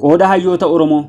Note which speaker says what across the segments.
Speaker 1: Qooda hayyoota Oromoo.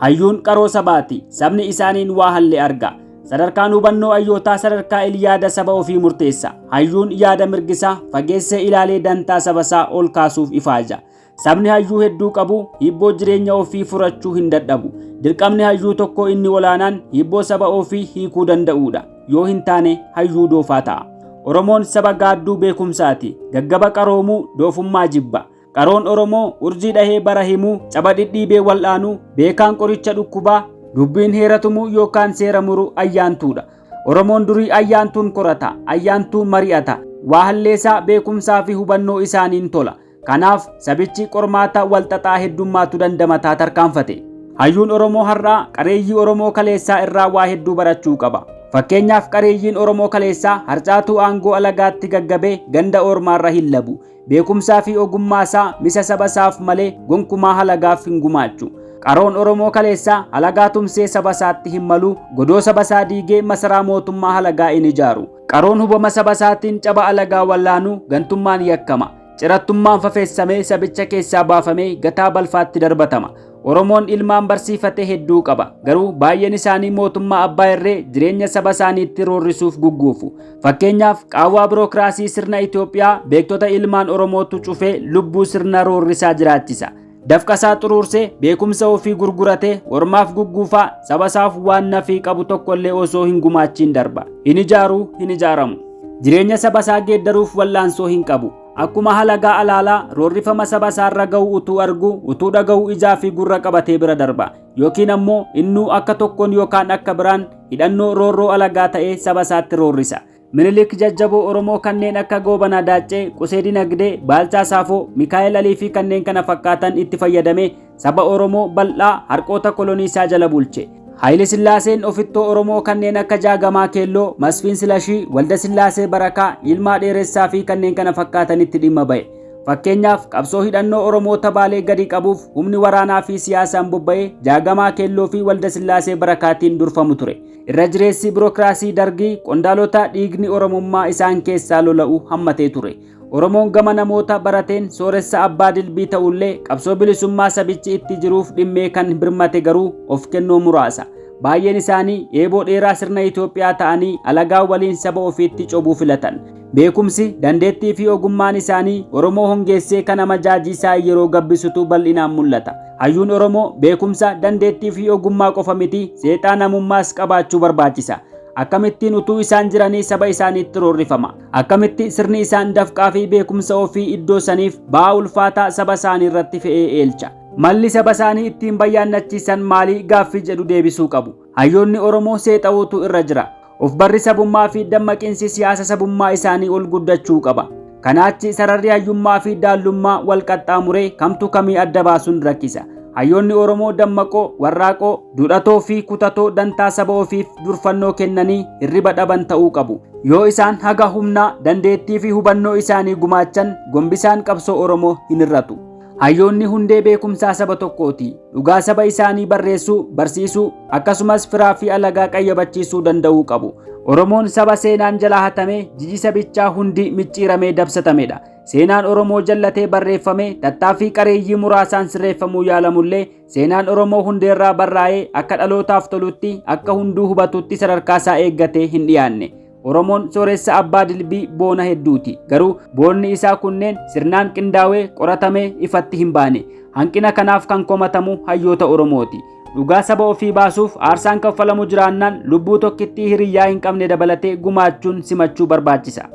Speaker 1: Hayyuun qaroo sabaati. Sabni isaaniin waa halle arga. Sadarkaan hubannoo hayyootaa sadarkaa yaada saba ofii murteessa. Hayyuun yaada mirgisaa fageessee ilaalee dantaa sabasaa ol kaasuuf ifaaja. Sabni hayyuu hedduu qabu hibboo jireenya ofii furachuu hin dadhabu. Dirqamni hayyuu tokkoo inni olaanaan hibboo saba ofii hiikuu danda'uudha. Yoo hin taane hayyuu doofaa ta'a. Oromoon saba gaadduu beekumsaati. Gaggaba qaroomuu doofummaa jibba. Qaroon Oromoo urjii dhahee bara himuu, caba dhidhiibee wal'aanuu, beekaan qoricha dhukkubaa, dubbiin heeratumuu yookaan seera muru ayyaantuudha. Oromoon durii ayyaantuun korata, ayyaantuun mari'ata, waa halleessaa beekumsaa fi hubannoo isaaniin tola. Kanaaf sabichi qormaata walxaxaa heddummaatu dandamataa tarkaanfate. Hayyuun Oromoo har'aa qareeyyii Oromoo kaleessaa irraa waa hedduu barachuu qaba. Fakkeenyaaf qareeyyiin Oromoo kaleessaa harcaatuu aangoo alagaatti gaggabee ganda ormaarra hin labu. Beekumsaa fi ogummaa isaa misa saba isaaf malee gonkumaa halagaaf hin gumaachu. Qaroon Oromoo kaleessaa halagaa tumsee saba isaatti hin malu, godoo saba isaa diigee masaraa mootummaa halagaa hin ijaaru. Qaroon hubama saba isaatiin caba alagaa wallaanuu gantummaan yakkama. Cirattummaan fafeessamee sabicha keessaa baafamee gataa balfaatti darbatama. Oromoon ilmaan barsiifate hedduu qaba. Garuu baay'een isaanii mootummaa abbaa irree jireenya saba isaaniitti roorrisuuf gugguufu. Fakkeenyaaf qaawwaa birookiraasii sirna Itoophiyaa beektota ilmaan Oromootu cufee lubbuu sirna roorrisaa jiraachisa. Dafqasaa xuruursee beekumsa ofii gurguratee ormaaf gugguufaa saba isaaf waan nafii qabu tokkollee osoo hin gumaachiin darba. Hin ijaaruu, hin ijaaramu. Jireenya saba isaa geeddaruuf wallaansoo hin qabu. Akkuma halagaa alaalaa roorrifama saba isaarra ga'u utuu argu, utuu dhaga'u ijaa fi gurra qabatee bira darba. Yookiin ammoo innuu akka tokkoon yookaan akka biraan hidhannoo roorroo alagaa ta'ee saba isaatti roorrisa. Minilik jajjaboo Oromoo kanneen akka Goobanaa Daaccee, Qusee Dinagdee, Baalchaa Saafoo, Mikaa'el Alii fi kanneen kana fakkaatan itti fayyadamee saba Oromoo bal'aa harqoota koloniisaa jala bulche. Haayile Sillaaseen ofittoo Oromoo kanneen akka Jaagamaa Keelloo, Masfiin Silashii, Walda Sillaasee Barakaa, Yilmaa Dheeressaa fi kanneen kana fakkaatanitti dhimma ba'e. Fakkeenyaaf qabsoo hidhannoo Oromoota Baalee gadi qabuuf humni waraanaa fi siyaasaan bobba'ee Jaagamaa Keelloo fi Walda Sillaasee Barakaatiin durfamu ture. Irra jireessi birookiraasii dargii qondaalota dhiigni Oromummaa isaan keessaa lola'u hammatee ture. Oromoon gama namoota barateen sooressa abbaa dilbii ta'ullee qabsoo bilisummaa sabichi itti jiruuf dhimmee kan birmate garuu of kennoo muraasa. Baay'een isaanii eeboo dheeraa sirna Itoophiyaa ta'anii alagaa waliin saba ofiitti cobuu filatan. Beekumsi, dandeettii fi ogummaan isaanii Oromoo hongeessee kan amajaajiisaa yeroo gabbisutu bal'inaan mul'ata. Hayyuun Oromoo beekumsa, dandeettii fi ogummaa qofa miti, seexaa namummaas qabaachuu barbaachisa. Akkamittiin utuu isaan jiranii saba isaaniitti roorrifama? Akkamitti sirni isaan dafqaa fi beekumsa ofii iddoo saniif ba'aa ulfaataa saba isaanii irratti fe'ee eelcha? Malli saba isaanii ittiin bayyaannachiisan maalii gaaffii jedhu deebisuu qabu. Hayyoonni Oromoo seexa'uutu irra jira. Of barri sabummaa fi dammaqiinsi siyaasa sabummaa isaanii ol guddachuu qaba. Kanaachi sararri hayyummaa fi daallummaa wal qaxxaamuree kamtu kamii adda baasuun rakkisa. Hayyoonni Oromoo dammaqoo, warraaqoo, duudhatoo fi kutatoo dantaa saba ofiif durfannoo kennanii hirriba dhaban ta'uu qabu. Yoo isaan haga humnaa, dandeettii fi hubannoo isaanii gumaachan gombisaan qabsoo Oromoo hin hir'atu. Hayyoonni hundee beekumsaa saba tokkooti. Dhugaa saba isaanii barreessuu, barsiisuu, akkasumas firaa fi alagaa qayyabachiisuu danda'uu qabu. Oromoon saba seenaan jalaa hatamee jiji sabichaa hundi micciiramee dabsatamedha. Seenaan Oromoo jallatee barreeffame tattaaffii qareeyyii muraasaan sirreeffamuu yaalamullee seenaan Oromoo hundeerraa barraa'ee akka dhalootaaf tolutti akka hunduu hubatutti sadarkaa isaa eeggatee hin dhiyaanne. Oromoon sooressa abbaa dilbii boona hedduuti. Garuu boonni isaa kunneen sirnaan qindaawee qoratamee ifatti hin baane. Hanqina kanaaf kan komatamu hayyoota Oromooti. Dhugaa saba ofii baasuuf aarsaan kaffalamu jiraannaan lubbuu tokkittii hiriyyaa hin qabne dabalatee gumaachuun simachuu barbaachisa.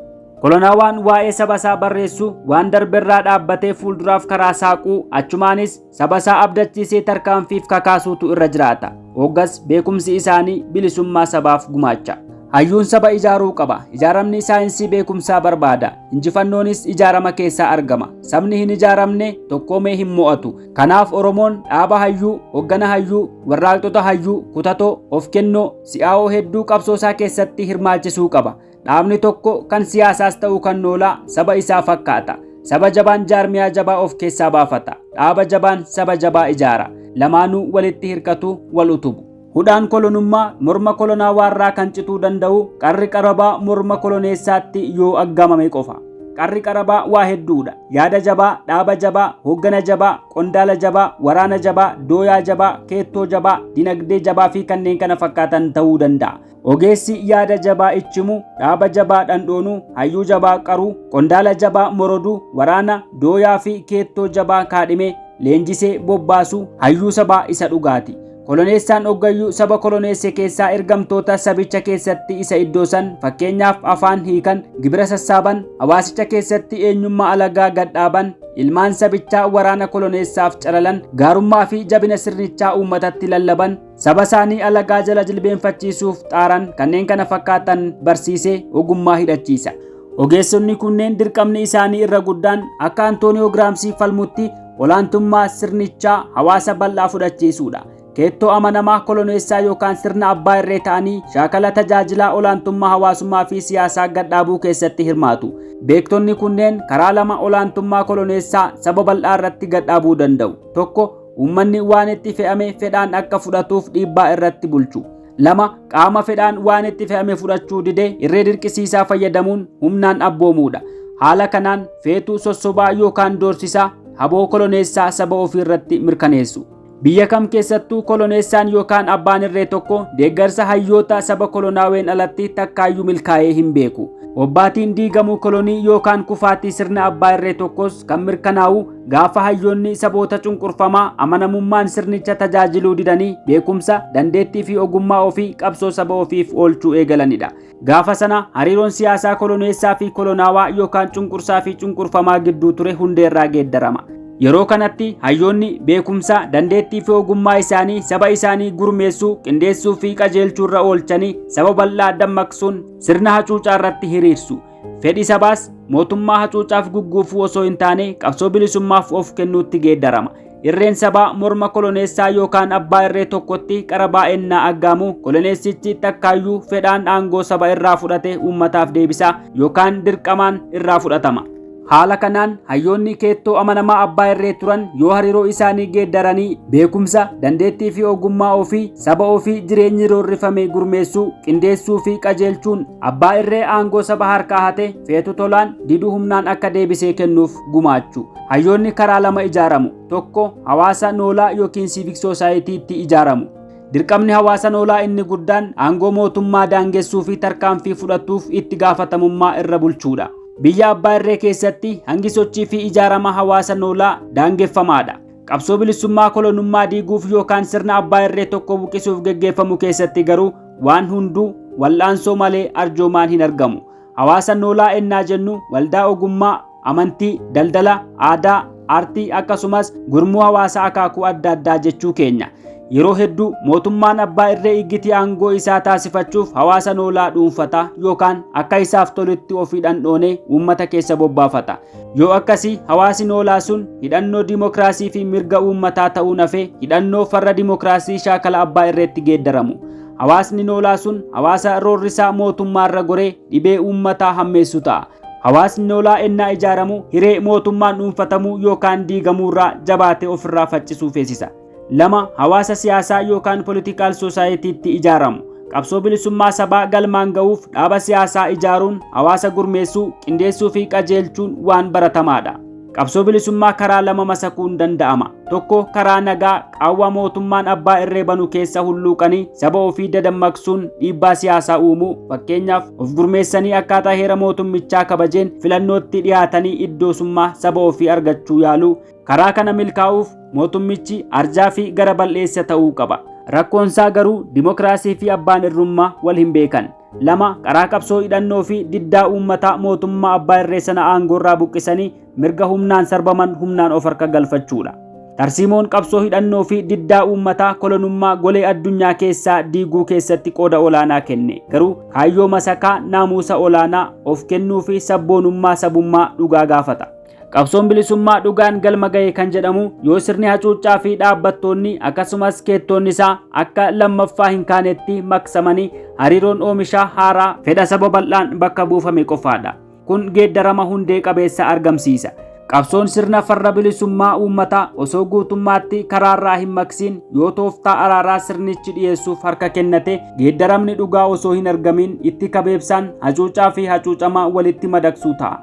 Speaker 1: Kolonaawaan waa'ee saba isaa barreessu waan darberraa dhaabbatee fuulduraaf karaa saaquu achumaanis saba isaa abdachiisee tarkaanfiif kakaasuutu irra jiraata. Hoggas beekumsi isaanii bilisummaa sabaaf gumaacha. Hayyuun saba ijaaruu qaba. Ijaaramni saayinsii beekumsaa barbaada. Injifannoonis ijaarama keessaa argama. Sabni hin ijaaramne tokkoomee hin mo'atu. Kanaaf Oromoon dhaaba hayyuu, hoggana hayyuu, warraaqxota hayyuu, kutatoo, of kennoo, si'aawoo hedduu qabsoosaa keessatti hirmaachisuu qaba. Dhaabni tokko kan siyaasaas ta'uu kan noolaa saba isaa fakkaata. Saba jabaan jaarmiyaa jabaa of keessaa baafata. Dhaaba jabaan saba jabaa ijaara. Lamaanuu walitti hirkatu, wal utubu. Hudhaan kolonummaa morma kolonaawaarraa kan cituu danda'u qarri qarabaa morma koloneessaatti yoo aggamame qofa. Qarri qarabaa waa hedduudha. Yaada jabaa, dhaaba jabaa, hooggana jabaa, qondaala jabaa, waraana jabaa, dooyaa jabaa, keettoo jabaa, dinagdee jabaa fi kanneen kana fakkaatan ta'uu danda'a. Ogeessi yaada jabaa ichimu, dhaaba jabaa dhandhoonuu, hayyuu jabaa qaruu, qondaala jabaa moroduu, waraana, dooyaa fi keettoo jabaa kaadhimee leenjisee bobbaasuu hayyuu sabaa isa dhugaati. Koloneessaan hoggayyuu saba koloneesse keessaa ergamtoota sabicha keessatti isa iddoo san, fakkeenyaaf afaan hiikan, gibira sassaaban, hawaasicha keessatti eenyummaa alagaa gadhaaban, ilmaan sabichaa waraana koloneessaaf calalan, gaarummaa fi jabina sirnichaa uummatatti lallaban, saba isaanii alagaa jala jilbeenfachiisuuf xaaran, kanneen kana fakkaatan barsiisee ogummaa hidhachiisa. Ogeessonni kunneen dirqamni isaanii irra guddaan akka Antooniyoo Giraamsii falmutti olaantummaa sirnichaa hawaasa bal'aa fudhachiisuudha. Keettoo amanamaa koloneessaa yookaan sirna abbaa irree ta'anii shaakala tajaajilaa olaantummaa hawaasummaa fi siyaasaa gadhaabuu keessatti hirmaatu. Beektonni kunneen karaa lama olaantummaa koloneessaa saba bal'aa irratti gadhaabuu danda'u. Tokko, uummanni waan itti fe'ame fedhaan akka fudhatuuf dhiibbaa irratti bulchu. Lama, qaama fedhaan waan itti fe'ame fudhachuu didee irree dirqisiisaa fayyadamuun humnaan abboomuudha. Haala kanaan feetuu sossobaa yookaan doorsisaa haboo koloneessaa saba ofii irratti mirkaneessu. Biyya kam keessattuu koloneessaan yookaan abbaan irree tokko deeggarsa hayyoota saba kolonaaween alatti takkaayyuu milkaa'ee hin beeku. Obbaatiin diigamuu kolonii yookaan kufaatii sirna abbaa irree tokkos kan mirkanaa'u gaafa hayyoonni saboota cunqurfamaa amanamummaan sirnicha tajaajiluu didanii beekumsa, dandeettii fi ogummaa ofii qabsoo saba ofiif oolchuu eegalanidha. Gaafa sana hariiroon siyaasaa koloneessaa fi kolonaawaa yookaan cunqursaa fi cunqurfamaa gidduu ture hundeerraa geeddarama. Yeroo kanatti hayyoonni beekumsa, dandeettii fi ogummaa isaanii saba isaanii gurmeessuu, qindeessuu fi qajeelchuu irra oolchanii saba bal'aa dammaqsuun sirna hacuucaa irratti hiriirsu. Fedhi sabaas mootummaa hacuucaaf gugguufuu osoo hin taane qabsoo bilisummaaf of kennuutti geeddarama. Irreen sabaa morma koloneessaa yookaan abbaa irree tokkotti qarabaa ennaa aggaamu koloneessichi takkaayyuu fedhaan aangoo saba irraa fudhate uummataaf deebisa yookaan dirqamaan irraa fudhatama. Haala kanaan hayyoonni keettoo amanamaa abbaa irree turan yoo hariiroo isaanii geeddaranii beekumsa, dandeettii fi ogummaa ofii saba ofii jireenyi roorrifame gurmeessuu, qindeessuu fi qajeelchuun abbaa irree aangoo saba harkaa hate feetu tolaan diduu humnaan akka deebisee kennuuf gumaachu. Hayyoonni karaa lama ijaaramu. Tokko, hawaasa noolaa yookiin civic society-tti ijaaramu. Dirqamni hawaasa noolaa inni guddaan aangoo mootummaa daangessuu fi tarkaanfii fudhatuuf itti gaafatamummaa irra bulchuudha. Biyya abbaa irree keessatti hangi sochii fi ijaarama hawaasa noolaa daangeffamaadha. Qabsoo bilisummaa kolonummaa diiguuf yookaan sirna abbaa irree tokko buqqisuuf geggeeffamu keessatti garuu waan hunduu wal'aansoo malee arjoomaan hin argamu. Hawaasa noolaa ennaa jennu waldaa ogummaa, amantii, daldala, aadaa, aartii akkasumas gurmuu hawaasaa akaakuu adda addaa jechuu keenya. Yeroo hedduu mootummaan abbaa irree iggitii aangoo isaa taasifachuuf hawaasa noolaa dhuunfata yookaan akka isaaf tolutti ofii dhandhoonee uummata keessa bobbaafata. Yoo akkasii hawaasi noolaa sun hidhannoo dimokiraasii fi mirga uummataa ta'uu nafee hidhannoo farra dimokiraasii shaakala abbaa irreetti geeddaramu. Hawaasni noolaa sun hawaasa roorrisaa mootummaarra goree dhibee uummataa hammeessu ta'a. Hawaasni noolaa ennaa ijaaramu hiree mootummaan dhuunfatamuu yookaan diigamuurraa jabaatee ofirraa faccisuu feesisa. Lama, hawaasa siyaasaa yookaan political society-tti ijaaramu. Qabsoo bilisummaa sabaa galmaan ga'uuf dhaaba siyaasaa ijaaruun hawaasa gurmeessuu, qindeessuu fi qajeelchuun waan baratamaadha. Qabsoo bilisummaa karaa lama masakuun danda'ama. Tokko, karaa nagaa qaawwa mootummaan abbaa irree banu keessa hulluuqanii saba ofii dadammaqsuun dhiibbaa siyaasaa uumuu, fakkeenyaaf of gurmeessanii akkaataa heera mootummichaa kabajeen filannootti dhiyaatanii iddoosummaa saba ofii argachuu yaaluu. Karaa kana milkaa'uuf mootummichi arjaa fi gara bal'eessa ta'uu qaba. Rakkoonsaa garuu dimokiraasii fi abbaan irrummaa wal hin beekan. Lama, karaa qabsoo hidhannoo fi diddaa uummataa mootummaa abbaa irree sana aangoorraa buqqisanii mirga humnaan sarbaman humnaan of harka galfachuudha. Tarsiimoon qabsoo hidhannoo fi diddaa uummataa kolonummaa golee addunyaa keessaa diiguu keessatti qooda olaanaa kenne. Garuu kaayyoo masakaa naamusa olaanaa of kennuu fi sabboonummaa sabummaa dhugaa gaafata. Qabsoon bilisummaa dhugaan galma ga'e kan jedhamu yoo sirni hacuuccaa fi dhaabbattoonni akkasumas keettoonni isaa akka lammaffaa hin kaanetti maqsamanii hariiroon oomishaa haaraa fedha saba bal'aan bakka buufame qofaadha. Kun geeddarama hundee qabeessa argamsiisa. Qabsoon sirna farra bilisummaa uummataa osoo guutummaatti karaarraa hin maqsiin yoo tooftaa araaraa sirnichi dhiyeessuuf harka kennate geeddaramni dhugaa osoo hin argamin itti kabeebsaan hacuucaa fi hacuucamaa walitti madaqsuu ta'a.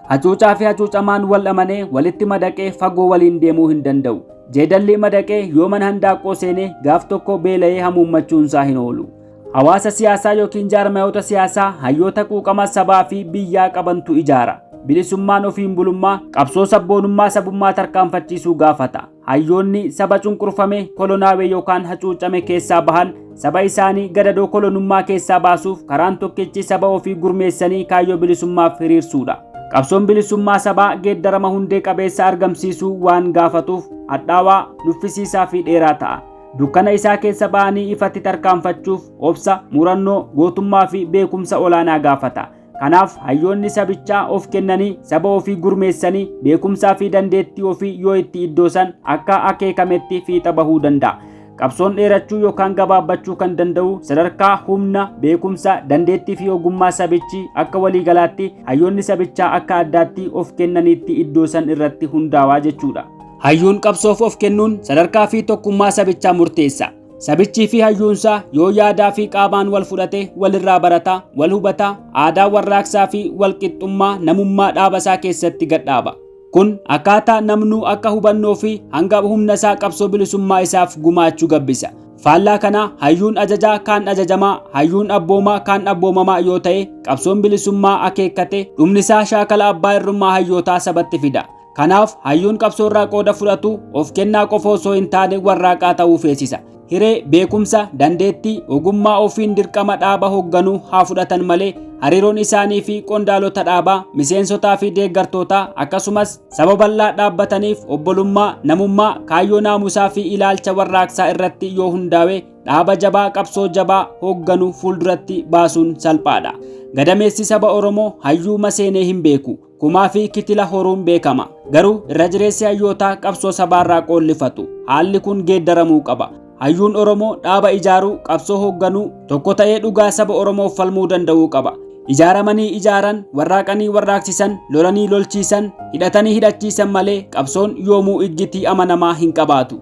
Speaker 1: Hacuucaa fi hacuucamaan wal amanee walitti madaqee fagoo waliin deemuu hin danda'u. Jeedalli madaqee yoo mana handaaqqoo seenee gaaf tokko beela'ee hamuummachuunsaa hin oolu. Hawaasa siyaasaa yookiin jaarmayoota siyaasaa hayyoota quuqama sabaa fi biyyaa qabantu ijaara. Bilisummaan ofiin bulummaa qabsoo sabboonummaa sabummaa tarkaanfachiisuu gaafata. Hayyoonni saba cunqurfame kolonaawee yookaan hacuucame keessaa bahan saba isaanii gadadoo kolonummaa keessaa baasuuf karaan tokkichi saba ofii gurmeessanii kaayyoo bilisummaaf hiriirsuudha. Qabsoon bilisummaa sabaa geeddarama hundee qabeessa argamsiisuu waan gaafatuuf hadhaawaa, nuffisiisaa fi dheeraa ta'a. Dukkana isaa keessa ba'anii ifatti tarkaanfachuuf obsa, murannoo, gootummaa fi beekumsa olaanaa gaafata. Kanaaf hayyoonni sabichaa of kennanii saba ofii gurmeessanii beekumsaa fi dandeettii ofii yoo itti iddoosan akka akeekametti fiixa bahuu danda'a. Qabsoon dheerachuu yookaan gabaabbachuu kan danda'u sadarkaa humna, beekumsa, dandeettii fi ogummaa sabichi akka waliigalaatti hayyoonni sabichaa akka addaatti of kennaniitti iddoosan irratti hundaawaa jechuudha. Hayyuun qabsoof of kennuun sadarkaa fi tokkummaa sabichaa murteessa. Sabichii fi hayyuunsaa yoo yaadaa fi qaamaan wal fudhate walirraa barata, wal hubata, aadaa warraaqsaa fi walqixxummaa namummaa dhaabasaa keessatti gadhaaba. Kun akkaataa namnuu akka hubannoo fi hanga humna isaa qabsoo bilisummaa isaaf gumaachuu gabbisa. Faallaa kana hayyuun ajajaa kaan ajajamaa, hayyuun abboomaa kaan abboomamaa yoo ta'e qabsoon bilisummaa akeekkate dhumni isaa shaakala abbaa irrummaa hayyootaa sabatti fida. Kanaaf hayyuun qabsoo irraa qooda fudhatu of kennaa qofa osoo hin taane warraaqaa ta'uu feesisa. Hiree, beekumsa, dandeettii, ogummaa ofiin dirqama dhaaba hoogganuu haa fudhatan malee hariiroon isaanii fi qondaalota dhaabaa, miseensotaa fi deeggartootaa akkasumas saba bal'aa dhaabbataniif obbolummaa, namummaa, kaayyoo naamusaa fi ilaalcha warraaqsaa irratti yoo hundaa'e dhaaba jabaa qabsoo jabaa hoogganuu fuulduratti baasuun salphaadha. Gadameessi saba Oromoo hayyuu maseenee hin beeku. Kumaa fi kitila horuun beekama. Garuu irra jireessi hayyootaa qabsoo sabaarraa qoollifatu. Haalli kun geeddaramuu qaba. Hayyuun Oromoo dhaaba ijaaruu, qabsoo hoogganuu, tokko ta'ee dhugaa saba Oromoof falmuu danda'uu qaba. Ijaaramanii ijaaran, warraaqanii warraaqsisan, lolanii lolchiisan, hidhatanii hidhachiisan malee qabsoon yoomuu iggitii amanamaa hin qabaatu.